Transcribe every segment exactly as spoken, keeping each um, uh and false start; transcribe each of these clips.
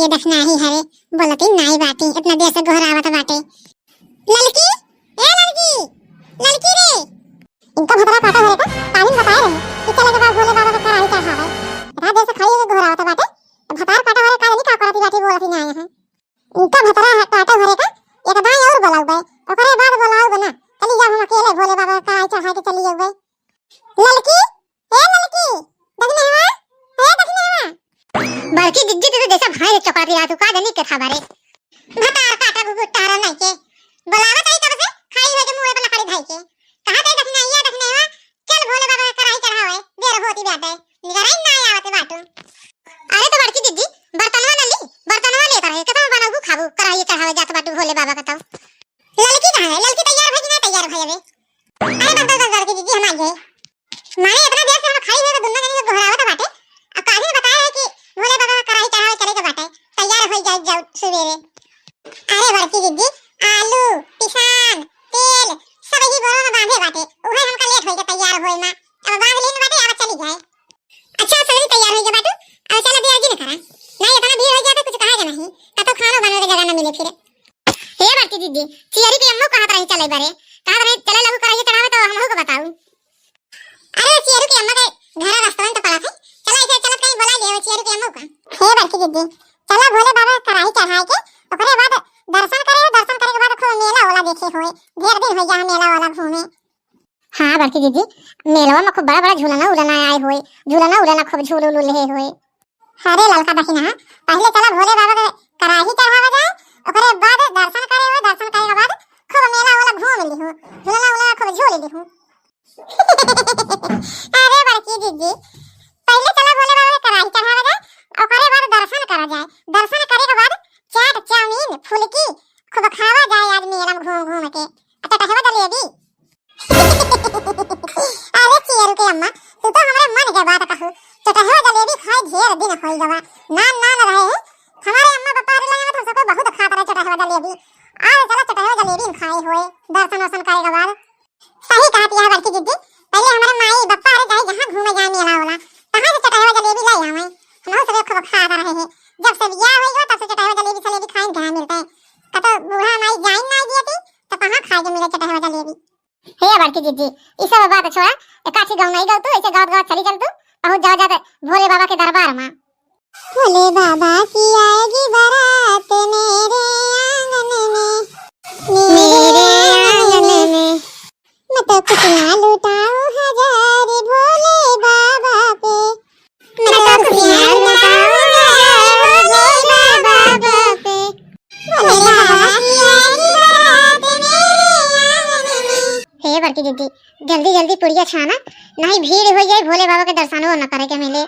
ये दखिनही हरे, बोलती नाई बाटी, इतना देर से गोहरावत बाटे। ललकी, ए ललकी, ललकी रे। इनका भतरा काटा हरे का, कालिन बताए रहे कि चले के बाद भोले बाबा का कराही चढ़ावे। इतना देर से खड़ी होके गोहरावत बाटे, भतार काटा हरे का, जानी का करती बाटी, बोलती नाई है। इनका भतरा काटा हरे का, एक दाई और बोलाऊ बे, ओकरे बाद बोलाऊ बे ना, चली जाओ हम अकेले भोले बाबा का कराही चढ़ा के चली जाऊ बे। ललकी, ए ललकी, दखिनहवा, ए दखिनहवा। बड़की जिज्जी, तू तो जैसा भाई रे चोकरा पिला, तू का जानी के था बारे। भतार काटा गुगु तारा नहीं के। बोलावत आई तब से, खाई होई के मुंह पे लकड़ी धाई के। कहा थे दखिनहिया, दखिनहवा, चल भोले बाबा के कराही चढ़ावे, देर होती बाटे। निगराई ना आवत बाटू। अरे तो बड़की जिज्जी, बर्तनवा न ली, बर्तनवा लेकर रहे, कसम बनाऊ खाबू, कराही चढ़ावे जात बाटू भोले बाबा का तब। ललकी कहाँ है? ललकी तैयार भई कि ना तैयार भई अबे? अरे बस, बस, बस, बड़की जिज्जी, हम आ गए। माने इतना देर से हम खड़ी हुई तो दुन्नो जनी के गोहरावत बाटे। अब काजी ने बताया है कि भोले बाबा का कराही चढ़ावे चले के बाटे, तैयार होई जाई जाऊ सुबेरे। अरे बड़की जिज्जी, आलू, पिसान, तेल, सब ही बोरो में बांधे बाटे, उहे हमका लेट होई के तैयार होए में। अब बांध लेन बाटे, अब चली जाए। अच्छा, सगरी तैयार होई के बाटू, अब चल अभी अर्जी न करा, नहीं इतना भीड़ होई जाता, कुछ कहा के नहीं, कतो खानो बनवे के जगह न मिले फिर। हे बड़की जिज्जी, चियरी के अम्मो कहत रही चले बरे, कहत रही चले लहू कराही चढ़ावे तो हमहू को बताऊ। अरे चियरू के अम्मा के घर रास्ता में तो पड़ा था। चला इसे चलत कहीं बोला ले चियरू के अम्मा का। हे बड़की दीदी, चला भोले बाबा कराही चढ़ाए के, ओकरे बाद दर्शन करे, दर्शन करे के बाद खूब मेला वाला देखे होए। ढेर दिन हो गया मेला वाला घूमे। हाँ बड़की दीदी, मेलवा में खूब बड़ा बड़ा झूलना उलना आए होए, झूलना उलना खूब झूल उल ले होए। अरे ललका दखिनहा, पहले चला भोले बाबा के कराही चढ़ावा जाए, ओकरे बाद दर्शन करे, वो दर्शन करे के बाद खूब मेला वाला घूम लिहू, झूला उला खूब झूल लिहू। अरे बड़की दीदी, पहले चला भोले बाबा के कराही चढ़ावा जाए, ओकरे बाद दर्शन करा जाए, दर्शन करे के बाद चाट, चाउमीन, फुलकी खूब खावा जाए आज मेला में घूम घूम के, आ चटहवा जलेबी। अरे चियरू के अम्मा, तू तो हमरे मन के बात कहू। चटहवा जलेबी खाए ढेर दिन होई गवा। नान नान रहे हैं। हमारे अम्मा पापा रे लगे तो सबको बहुत खात रहे चटहवा जलेबी। आज चला चटहवा जलेबी खाए होए, दर्शन वर्शन करे के बाद। सही कहत यह बड़की दीदी, पहले हमारे माई पापा रे जाए जहाँ घूमे जाए मेला वाला, तहाँ से चटहवा जलेबी ले आवे। हम सबको खूब खात रहे हैं। जब से बियाह होई गवा तब से चटहवा जलेबी सलेबी खाए के मिलते हैं। कतो बूढ़ा माई जाए ना दिए थी, तो कहाँ खाए के मिले चटहवा जलेबी। हे बड़की जिज्जी, ई सब बात छोड़ा, एकाठी गाँव नहीं गाओ तू, ऐसे गावत गावत चली चल तू, पहुँच जाओ जाते भोले बाबा के दरबार में। भोले बाबा की आएगी बारात मेरे आंगन में, मेरे आंगन में। मैं तो खुशियाँ लुटाऊँ हजार भोले बाबा पे, मैं तो खुशियाँ लुटाऊँ हजार भोले बाबा पे। हे बड़की दीदी, जल्दी जल्दी पुड़िया छाना, नहीं भीड़ हो जाए, भोले बाबा के दर्शनो न करे के मिले।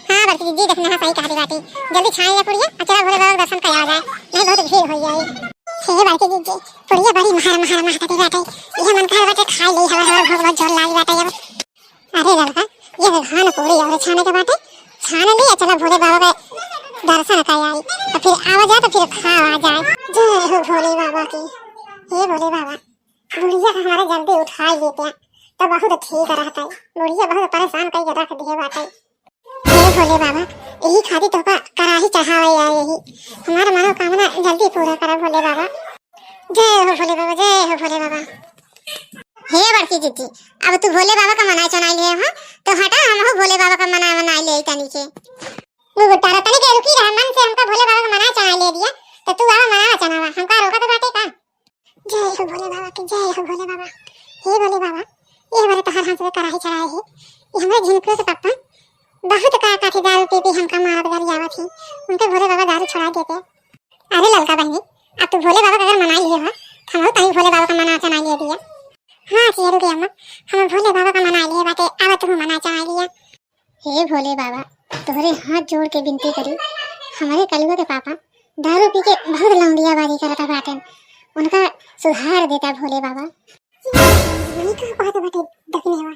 हाँ बड़की दीदी, देखना है सही कहती बाटी, जल्दी छाए जा पुड़िया, और चला भोले बाबा के दर्शन करा जाए, नहीं बहुत भीड़ हो जाए। हे बड़की दीदी, पुड़िया बड़ी महार महार महकती बाटे, यह मन कर बाटे खाई ले, हमार हमार भूख बहुत जोर लागी बाटे अब। अरे ललका, ये घान पूरी और छाने के बाटे, छान लिया, चला भोले बाबा के दर्शन कर आई, तो फिर आवा जाए, तो फिर खावा जाए। जय हो भोले बाबा की। हे भोले बाबा, बुढ़िया का हमारे जल्दी उठा लेते हैं, तो बहुत ठीक रहता है। बुढ़िया बहुत परेशान करके रख दिए बाटे। हे भोले बाबा, यही खातिर तो का कराही चढ़ावे आए यही, हमारा मनोकामना जल्दी पूरा करा भोले बाबा। जय हो भोले बाबा, जय हो भोले बाबा। हे बड़की जिज्जी, अब तू भोले बाबा का मनाए चनाए लिए हो, तो हटा, हम हो भोले बाबा का मनाए मनाए ले तनी के। गुगु तारा तनी के रुकी रहा, मन से हमका भोले बाबा का मनाए चनाए ले दिया, तो तू आवा मनावा चनावा, हमका रोका तो बाटे का? जय हो भोले बाबा की, जय हो भोले बाबा। हे भोले बाबा, ये हमारे तहार हाथ से कराही चढ़ाए है, ये हमारे झिनकुए के पापा बहुत का काठी दारू पी पी हमका मारत गरियावत ही, उनके भोले बाबा दारू छुड़ा देते। अरे ललका बहनी, अब तू भोले बाबा का अगर मना लिए हो, तो हम तनी भोले बाबा का मना चना लिए दिया। हाँ चियरू के अम्मा, हम भोले बाबा का मना लिए बाटे, अब तू मना चना लिया। हे भोले बाबा, तोहरे हाथ जोड़ के विनती करी, हमारे कलुआ के पापा दारू पी के बहुत लौंडियाबाजी करता बाटेन, उनका सुधार देता भोले बाबा। ये का बात बाटे दखिनवा?